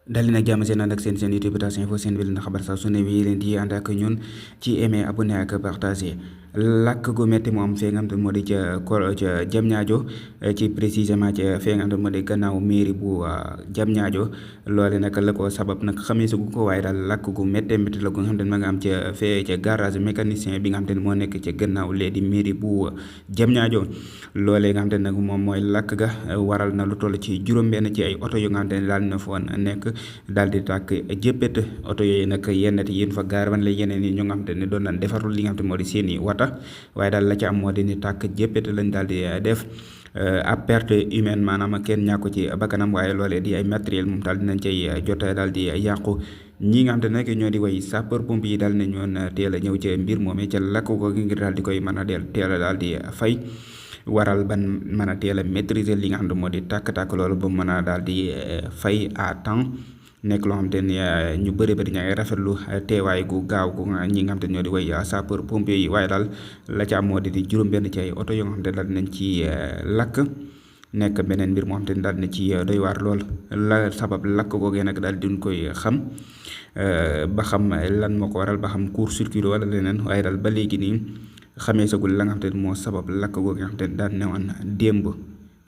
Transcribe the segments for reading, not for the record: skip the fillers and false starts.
dal leen ak jàmm seen ànd ak seen YouTube Tas Info seen bi leen xabar saa su ne wi leen di ànd ak ñun ci aimer abonné ak partager làkk gu métti moom fee nga xam te moo di ca Diamniadio ci précisément ca fee nga xam te moo di gannaaw mairie bu Diamniadio loole nag la ko sabab nag xamee su ko waaye daal làkk gu méttee métti la gu nga xam te ne ma nga am ca fee ca garage mécanicien bi nga xam te ne moo nekk ca gannaaw lee di mairie bu Diamniadio loolee nga xam te ne nag moom mooy làkk ga waral na lu toll ci juróom-benn ci ay oto yu nga xam te ne daal na foon nekk daal di tàkk jéppét oto yooyu nag yenn ti yéen fa gaar wan la yeneen yi ñu nga xam te ne doon naan defarul li nga xam te moo di seen i wata waaye daal la ci am moo di ni tàkk jéppét lañ daal di def ab perte humaine maanaam kenn ñàkku ci bakkanam waaye loolee di ay matériel moom daal dinañ cay jot daal di yàqu ñi nga xam te nag ñoo di way sapeur pompier yi daal nañ ñoon teel a ñëw ca mbir moomee ca lakk ko ngir daal di koy mën a teel a daal di fay waral ban mën a teel a maîtriser li nga xam ne moo di tàkk-tàkk loolu ba mën a daal di fay à temps nekk loo xam te ne ñu bëri bëri ña ngi rafetlu teewaay gu gaaw gu ñi nga xam te ñoo di way sapeur pompier yi waaye daal la ca am moo di juróom-benn ci ay oto yoo nga xam te daal dinañ ci lakk nekk beneen mbir moo xam te ne daal dina ci doy waar lool la sabab lakk googee nag daal duñ koy xam ba xam lan moo ko waral ba xam court circuit wala leneen waaye daal ba léegi nii xamee sagul la nga xam te ne moo sabab lakk googu nga xam te ne daal ne woon démb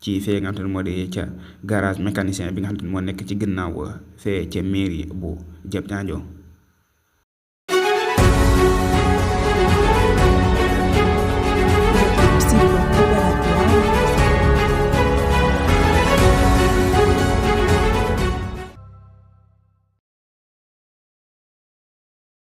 ci fee nga xam te ne moo di ca garage mécanicien bi nga xam te ne moo nekk ci ginnaaw fee ca mairie bu Diamniadio